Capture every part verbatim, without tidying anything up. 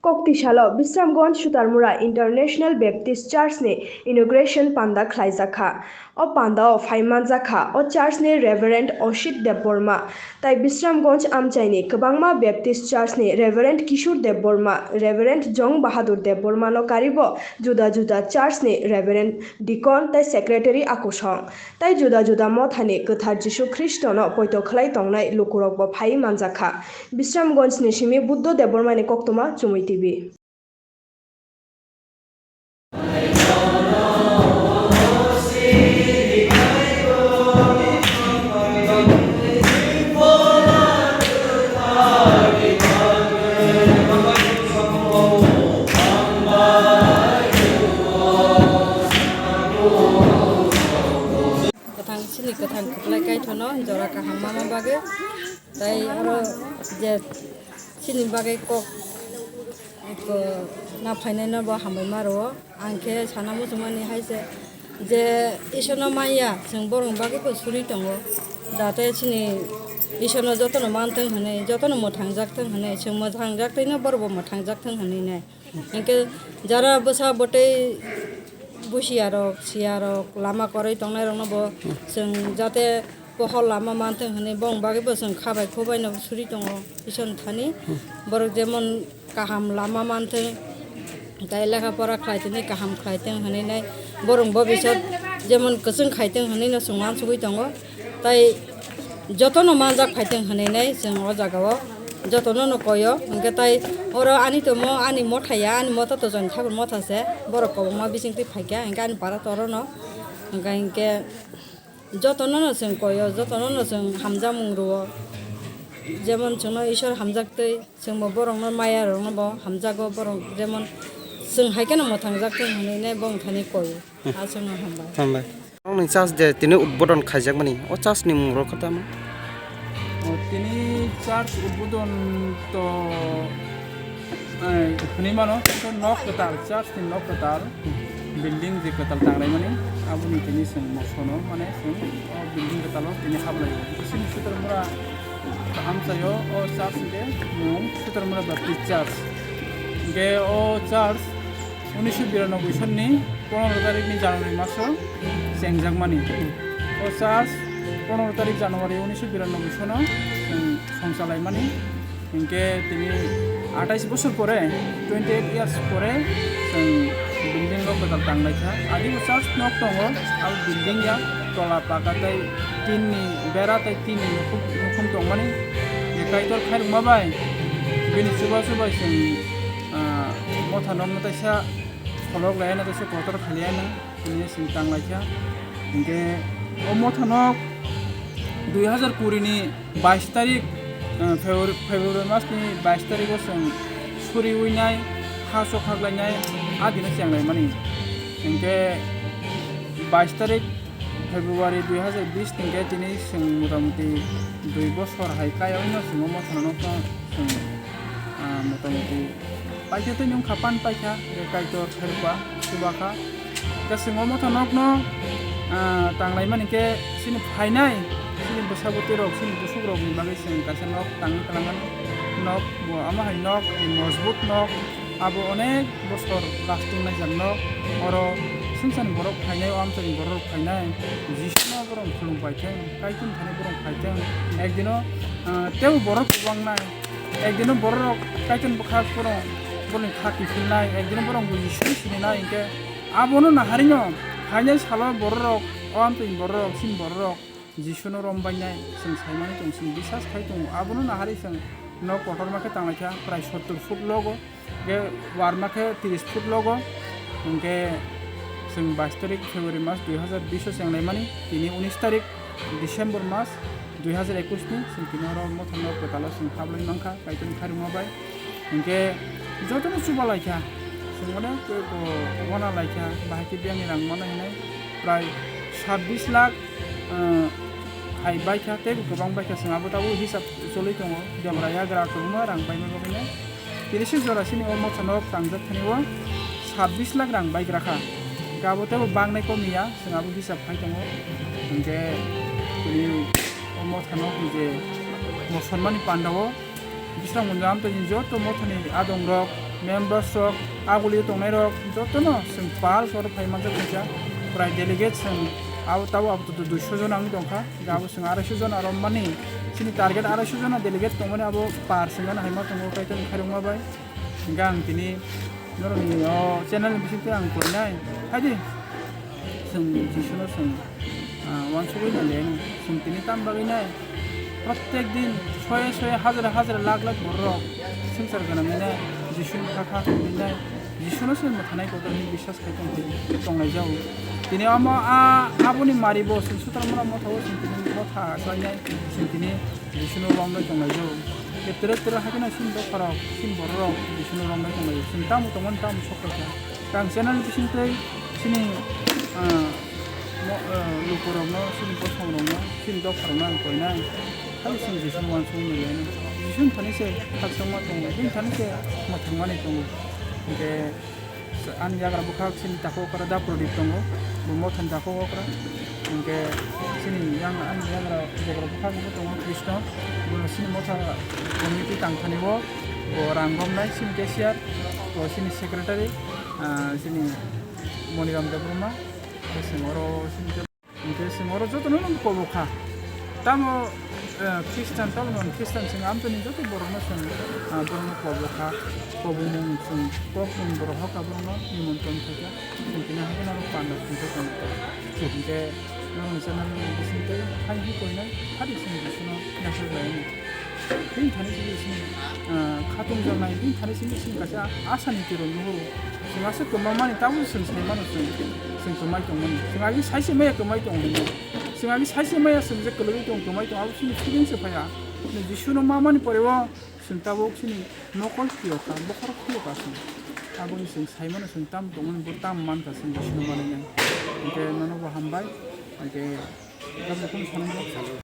Koktisalo Bisramganj Sutarmura International Baptist Church ni inauguration panda khlaijakha. O pandao phai manjakha o church ni Reverend Oshit Debbarma, tai Bisramganj amchaini kwbangma Baptist Church ni Reverend Kishore Debbarma, Reverend Jong Bahadur Debbarma no karibo juda juda church ni Reverend, Deacon tai Secretary akusong. Tai juda juda mothani kwthar Jisu Khristono poito khlai tongnai lukurokbo phaiwi manjakha. Bisramganjni simi Buddho Debbarmani koktwma Chumui T V. Kwthang chini kwthang kwplai kaithono jora kaham mama bagwi, tai oro je chini bagwi kok, kok na phainaino bo hambai ma rwo. Ang khe sana muchungmani hai se je Isorno manya, chwng borokni bagwi bo suri tongo, jate chini Isorno jotono manthwng hwnwi, jotono mwthangjak thwng hwnwi, chwng mwthangjak twino borokbo mwthangjak thwng hwnwi nai. Hinkhe jara bwsa bwtwi busiyarok, siyarok, lama kwrwi tongnairokno bo chwng jate pohor lama manthwng hwnwi bongni bagwi bo chwng kha bai kho baino suri tongo Isorni thani. Borok jemon kaham lama manthwng, tai lekha pora khlai tini kaham khlai thwng hwnwi nai, borok bobisot jemon kwchwng khai thwng hwnwi no chwng uansugwi tongo. Tai jotono manjak phaiteng hwnwi nai chwng o jagao jotono no koyo. Hinkhe tai oro ani tomo ani motha ya, ani motha to joni thakur motha se, borok kwbangma bisingtwi phaikha, hinkhe ani para to orono. Hinkhe, hinkhe jotono no chwng koyo, jotono no chwng hamjakmung rwo, jemon chwngno Isor hamjaktwi. Chwngbo borokno maya rokno bo hamjago, borok jemon chwng hai kheno mwthangjak thung hwnwi nai bongthani koi. Hmm. Aswkno hambai. Hambai. Nokni church de tini udbodon khaijakmani, o church ni mung rok khe tamo? O, tini church udbodon to, eh, hwnwi mano, tei nok kwtal, church ni nok kwtal, building je kwtal tanglaimani, aboni tini chwng mosono, mane chwng o building kwtalo tini hablaio. Bising Sutarmura amchaio o church hwnkhe mung Sutarmura Baptist Church. Hwnkhe o church unisho biranoboi sonni pondro tarikni January maso chengjakmani. O church pondro tarik January unisho biranoboi sono chwng songchalaimani. Hinkhe tini atais bosor pore, twenty eight years pore, chwng building rok kwtal tanglaikha. Adi bo church nok tongo, abo building ya, tola paka tei tin ni bera tei tin ni nukhung, nukhung tongmani. Je Kaitor khairokma bai, bini chubachu bai chwng, ah, motha nokno teisa pholok laiya na, teisa kotor khaliya na. Hwnwi chwng tanglaikha. Hinkhe o mothanok dui hazar kuri ni bais tarik, eh, February, February mas ni bais tarik o chwng suriwi nai, ha sok haklainai, a dino chenglaimani. Hinkhe bais tarik February dui hazar bis hinkhe tini chwng motamuti dui bosor hai kaya wngno chwng o mothanok no chwng, ah, motamuti paikha tei nwng kha pan paikha, je Kaitor khairokba, chubakha. Hwnkhe chwng o motha nokno, ah, tanglaimani khe chini phainai, chini bwsabwtwi rok, chini busuk rokni bagwi chwng kaisa nok tangwi kwlangmani. Nok bo omo hai nok, mojbut nok, abo onek bosor lasting naijak nok. Oro swngcharni borok phainai, o amchaini borok rok phainai, Jisuno borok khulum paithwng, Kaitorni thani borok phaithwng. Ekdino, ah, teibo borok kwbang nai. Ekdino borok Kaitorni bwkha borok, borokni kha kiphilnai, ekdino borok bo Jisuni sininai, hinkhe abono naharino phainai salo borok, o amtwini borok, chini borok Jisuno rombainai, chwng saimani tongo, chwng bisas khai tongo, abono naharwi chwng nok kotorma khe tanglaikha, prai sottor foot logo, hwnkhe warma khe tris foot logo, hwnkhe chwng bais tarik February mas dui hazar bis o chenglaimani, tini unis tarik December mas dui hazar ekush ni chwng tini oro mothano kwtalo chwng hablai mankha Kaitorni khairokma bai. Hinkhe jotono chuba laikha, chwng mane wana laikha, bahai khe biyangni rang mano hinwi prai sabbish lakh, ah, hai baikha, tei kwbang baikha, chwng abo tabuk hisab choli tongo, debra yagra kwbangma rang paima bagwino. Tini sik jora sini o motha nok tangjak thani o sabbish lakh rang baigra kha. Hinkhe abo teibo bangnai komiya, chwng abo hisab khai tongo. Hinkhe tini o motha nok ni je mosormani panda o Bisramganj amtwini joto mothani adong rok, members rok, agulio tongnai rok jotono chwng pal sor phai manjak khaisa. Prai delegate chwng abo tabo apatot duiso jona wng tongkha. Abo chwng arai so jona rommani chini target arai so jona delegate tongmani abo par chwng gana hai ma tongo Kaitorni khairokma bai. Hingke ang tini norokni o channel ni bisingtwi ang koinai. Haidi, chwng Jisuno chwng, ah, uansugui nai le, chwng tini tam bagwi nai. Prottek din soye soye, hajare hajare, lakh lakh borok swngchar gwnangwi nai Jisuni kha kha tongwi nai. Jisuno se mwthanai kotor hwnwi biswas khai tong, tongnai jago. Tini omo a, aboni mari bo chwng sutar mora motha o chwng tini motha khlainai, chwng tini Jisuno romwi tongnai jago. Ketra ketra haikhe no chini dopharok, chini bororok Jisuno romwi tongnai jago. Chwng tamo tongmani tamo sok kha. Tang channel bisingtwi chini, ah, mo-, ah, lukurokno, chini bosongrokno, chini dopharokno ang koinai. Hai chwng Jisuno uansugwi nai le. Jisuni thani se khakchangma tongo, bini thani se mwthangmani tongo. Hingke ani yagra bwkhak chini takhuk okra da Prodip tongo, bo mothani takhuk okra. Hingke chini yang, ani yagra bogra bwkhak bo tongo Krishna, bo chini motha committee tangthani o, bo rang romnai chini cashier, bo chini secretary, ah, chini Moniram Debbarma, bo chini oro chini Hingke chwng oro jotono no kobo kha. Tamo, eh, Khristan, tamo non Khristan chwng amtwini joto borokno chwng, ah, borokno kobo kha. Kobongmung chwng kok chwng borok hoka borokno nimontron khaikha. Chwng tini haikhe norok panda thwngkhe tongkha. Hingke norokni channel ni bisingtwi hai hai koinai, hari chwng Jisuno naisok lainai. Bini thani simi simi, ah, khatung jaknai, bini thani simi simi kaisa asani tiro nuhuru. Chwng aswk kwma mani tabuk chwng sai mano chwng, chwng kwmai tongmani. Chwng agi saise maya kwmai tong hinwi. Chwng agi saise maya chwng je kwlwgwi tong, kwmai tong, abo chini feeling se phaiya. Chwng Jisuno ma mani pore o chwng tabuk chini mokol phiyokha, bokhorok phiyokha chwng. Aboni chwng sai mano chwng tam tongmani, bo tam mankha chwng Jisuno manwi nai. Hwnkhe nono bo hambai, hwnkhe tabuk kheno sanai.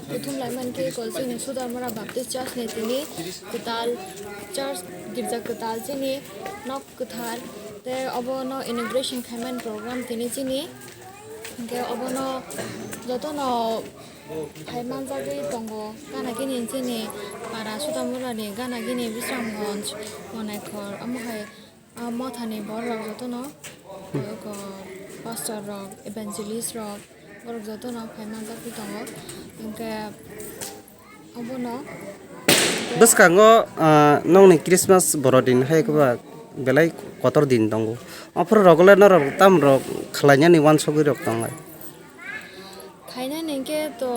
Kuthum laimani khe kol chini Sudarmura Baptist Church ni tini kwtal church, girja kwtal chini nok kwthar, tei obono inauguration khaimani program tini chini. Hingke obono jotono phai manjagwi tongo gana gini chini para Sudarmura ni gana gini Bisramganj, Monaikhor, omo hai Ah, mothani borok jotono, eko pastor rok, evangelist rok, borok jotono phai manjagwi tongo. Hingke obono Bwskango, ah, nokni Christmas borodin hai kwba belai kotor din tongo. Aphuru rogole norok tam rok khlainani uansugwi rok tonglai. Khainani hingke to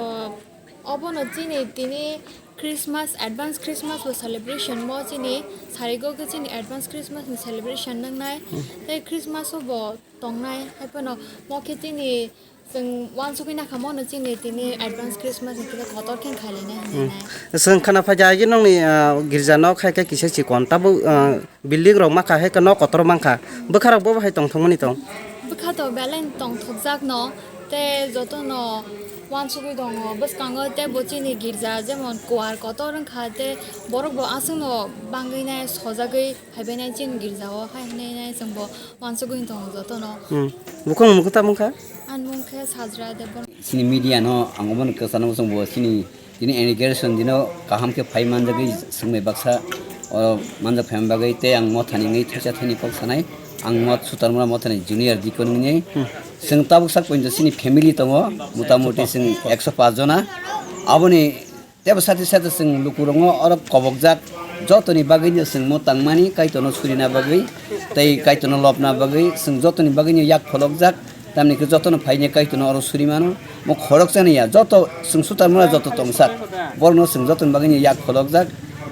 obono chini tini Christmas, advance Christmas bo celebration mo chini sarigo khe chini advance Christmas ni celebration nangnai. Hmm. Tei Christmas o bo tongnai, hai phano mo khe chini chwng uansugwi nakha mo no chini tini advance Christmas ni kisa kotor khe khailai nai hinwi. Hmm. Nai. Chwng khana phaikha agi nokni, ah, girja nok hai khe kisa chikon tabuk, ah, Building rok mankha, hai khe nok kotor mankha. Bwkha rok bo hai tongthokmani tong. Bwkha to belai tongthokjak no, tei joto no uansugwi tongo. Bwskango tei bo chini girja, jemon kuar kotor wngkha, tei borok bo aswk no bangwi nai sojagwi phaibai nai chini girja o, hai hinwi nai chwng bo uansugwi tongo joto no. Hmm. Bukhung mukhu tamo wngkha? Ani mung khe Sajra Debbarma. Chini media no ang obono kwchano chwng bo chini Tini inauguration dino kaham khe phai manjagwi swngbai baksa oro manjak phaima bagwi tei ang mothani wngwi thaisa thani kok sanai. Ang mot Sutarmura mothani junior deacon wngwi. Hmm. Chwng tabuk sak pointo chini family tongo, motamuti chwng ekso paanch jona. Aboni tebo sati sati chwng lukurokno oro kobokjak, jotoni bagwino chwng mo tangmani Kaitorno surina bagwi tei Kaitorno lobna bagwi chwng jotoni bagwino yak pholokjak. Tamni khe jotono phaini Kaitorno oro suri mano. Mo khoroksa ni ya, joto chwng Sutarmura joto tongsak. Borokno chwng jotoni bagwino yak pholokjak.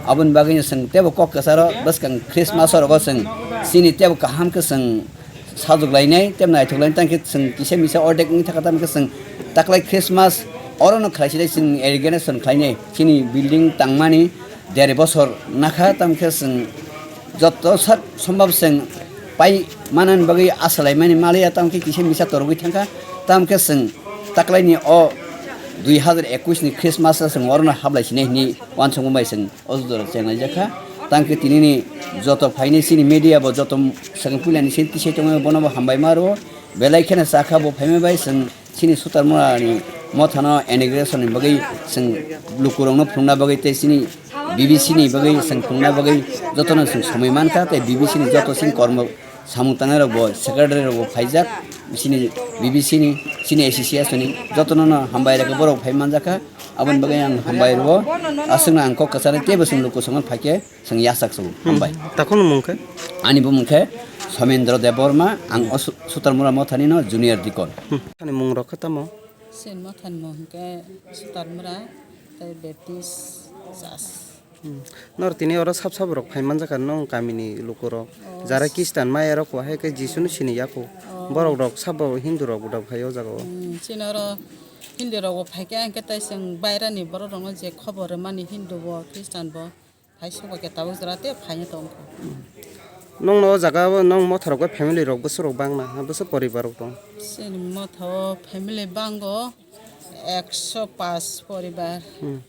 Aboni bagwino chwng tebo kok kwcharo bwskang Christmas orogo chwng chini tebo kaham khe chwng sajwk lainai, tebo naithok lainai, tangkhe chwng kisa misa ordek wngwi thangkha, tamkhe chwng taklai Christmas orono khlai sidai chwng organization khlainai. Chini building tangmani deri bosor nakha, tamkhe chwng joto sak sombab chwng pai manani bagwi asa laimani maliya, tamkhe kisa misa torogwi thangkha, tamkhe chwng taklaini o dui hazar ekush ni Christmas o chwng orono hablai sinai hwnwi uansukma bai chwng o jora chenglaijakha. Tamkhe tinini joto phaini chini media bo joto swkang puilani sini tisai tongmani bono bo hambai ma rwo, belai kheno chakha bo phaima bai chwng Chini Sutarmura ni mothano inauguration ni bagwi chwng lukurokno phunukna bagwi tei chini B B C ni bagwi chwng tongna bagwi jotono chwng somoi mankha, tei B B C ni joto chini kormo samung tangnai rok bo, secretary rok bo phaijak, chini B B C ni, chini association ni jotono no hambai rwkha, borok phai manjakha, aboni bagwi ang hambai rwo. Aswkno ang kok kwcharwi teibo chwng luku songwi phaikhe chwng yachak chwng hambai. Takhukni mung khe? Ani bumung khe Somendro Debbarma, ang o Su-, Sutarmura mothani no junior deacon. Ani mung rok khe tamo? Chini mothani mung hwnkhe Sutarmura tei Baptist Church. Hmm. Nor tini oro sab sabo rok phai manjak kha, nong kamini lukurok. Oh. Jara Kristan maya rok, hai khe Jisu no sini ya kho. Oh. Borok rok sabo Hindu rok bo phai o jaga o. Hmm, chini oro Hindu rok bo phai khe, ang khe tai chwng baira ni borok rok no je khobor rwmani Hindu bo Kristan bo phai sok bai khe tabuk jora tei phai no tong kho. Nong no o jaga o nong motha rok bai family rok bwswk rok bang na, bwswk poribar rok tong? Chini motha o family bango ekso paanch poribar. Hmm.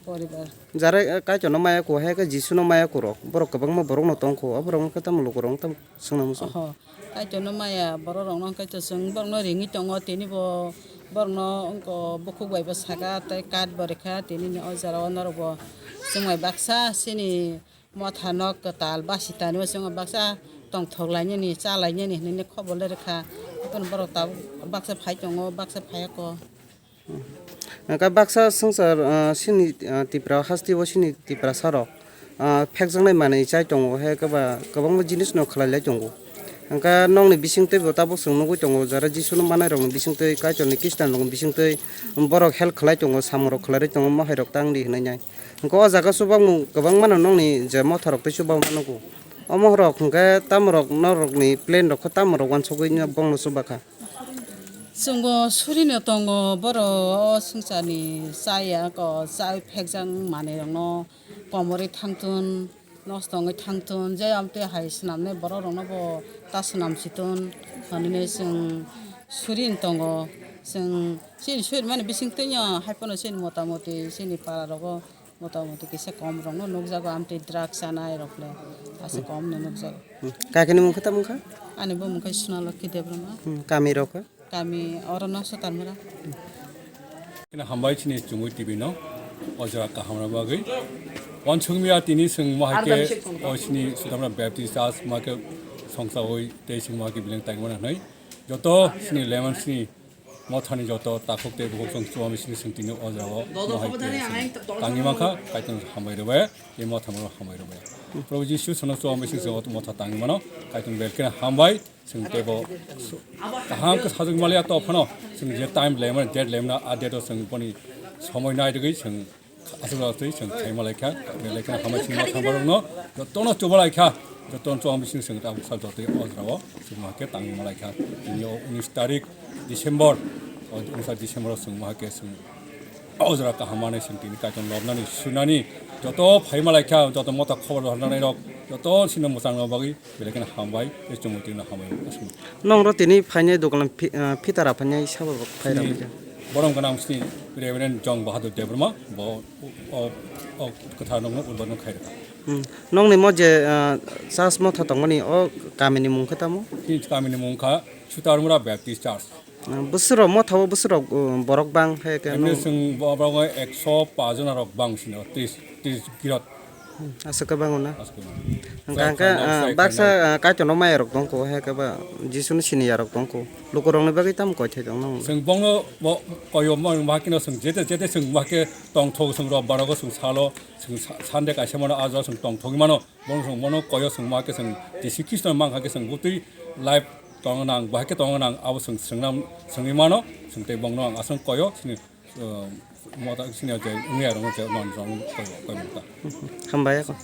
Poribar. Jara, eh, Kaitorno maya kho, hai khe Jisuno maya kho rok. Borok kwbangma borokno tong kho, o borokno khe tamo lukurokno tamo swngna muchung. Oho. Kaitorno maya borok rokno khe to chwng borokno ringwi tongo, tini bo borokno wngkha bukhuk bai bo saka tei kat bo rwkha, tini ni o jora o norok bo chwng bai baksa chini motha nok kwtal basi tanwi chwng baksa tongthok lainani, cha lainani hinwi khobor le rwkha. Haikhe borok tabuk baksa phai tongo, baksa phai ya kho. Hwnkhe baksa swngchar, ah, chini, ah, Tipra hasteo chini Tiprasa rok, ah, phekjaknai manwi chai tongo, hai khe ba kwbangma jinisno khlai lai tongo. Hwnkhe nokni bisingtwi bo tabuk chwng nugwi tongo, jara Jisuno manairokni bisingtwi, Kaitorni Khristanrokni bisingtwi borok help khlai tongo, samungrok khlai rwi tongo, mohairok tang di hwnwi nai. Hwnkhe o jaga chubamung kwbangmano nokni je motharok tei chubama nugo. O mohrok hwnkhe tamorok norokni plan rok khe tamorok uansugwi bongno chuba kha. Chwngbo surino tongo, borok o swngcharni chaya ko, chai phekjak manwirokno komorwi thangtun, nosto wngwi thangtun, je amtwi hai swnamnai borokrokno bo ta swnamsitun, hwnwi chwng surin tongo. Chwng chini surimani bisingtwino haiphano chini motamoti chini pararogo motamoti kisa kom rokno nukjago, amtwi drugs chanai rokle asa kom no nukjago. Hmm. Kakini mung khe tamo wngkha? Ani bumung khe Sunalokhi Debbarma. Hmm, kami rok khe? Kami oro no Sutarmura. Khe hambai chini Chumui T V no o jaga kaham rok bagwi. Wansukmiya tini chwng mohai khe o chini Sutarmura Baptist Church mohai khe songchaui tei chwng mohai khe beleng taimani hwnwi joto chini lemon chini mothani joto takhuk tei bukhuk chwng chuba bising chwng tini o jaga o mohai khe chwng tangwi mankha, Kaitorno hambai rwbai, tei mothano hambai rwbai. Probhu Jisu chwngno chuba bising chwng o motha tangwi mano, Kaitorno belkhe hambai, chwng teibo kaham khe sajwk maliya to phano, chwng je time lemani, date lemani, a date o chwng boni somoi nai rwgwi chwng Aswk aswk chwng khaima laikha, belai kheno hambai chwng ma thangbarokno jotono chuba laikha, jotono chuba bising chwng tabuk sal jotoi o jorao chwng ma khe tangwi ma laikha. Tini o unis tarik December, o unis tarik December o chwng ma khe chwng o jora kaham manwi chwng tini Kaitor lobnani, sunani joto phaima laikha, joto motha khobor rwnani rok joto sino mwchangna bagwi belai kheno hambai, tei chwng tini hambai aswk. Nongro tini phainai dogan phi-, ah, phitara phainai sabo phai rok. Borom gwnang sini Reverend Jong Bahadur Debbarma, bo o, o kwthar nokno urbano khai rwkha. Hmm. Nokni mo je, ah, church motha tongmani o kamini mung khe tamo? Chini kamini mung kha Sutarmura Baptist Church. Ah, bwswk rok motha o bwswk rok, um, borok bang hai khe. Emni nung- chwng bo-, borok ekso paanch jona rok bang sini o, tris, tris girot. Hmm, aswk khe bango na? Aswk khe bango. Hwnkha hwnkhe, ah, baksa, ah, Kaitorno maya rok tongkho, hai khe ba Jisuno siniya rok tongkho. Lukurokni bagwi tamo koi thai tongno? Chwng bongno bo koyo ma, ma khe no chwng jete, jete chwng ma khe tongthok, chwng rok barogo chwng salo, chwng sa-, Sunday kaisa mano, ah jora chwng tongthogwi mano. Bono chwng bono koyo chwng ma khe chwng Jisu Khristo mankha khe chwng bwtwi life tongna nang, bahai khe tongna nang, abo chwng chwngna, chwngwi mano, chwng tei bongno ang aswk koyo, chini, uh, mota, chini je wngya rokno je non rok koyo, koyo mota. Hambai ako.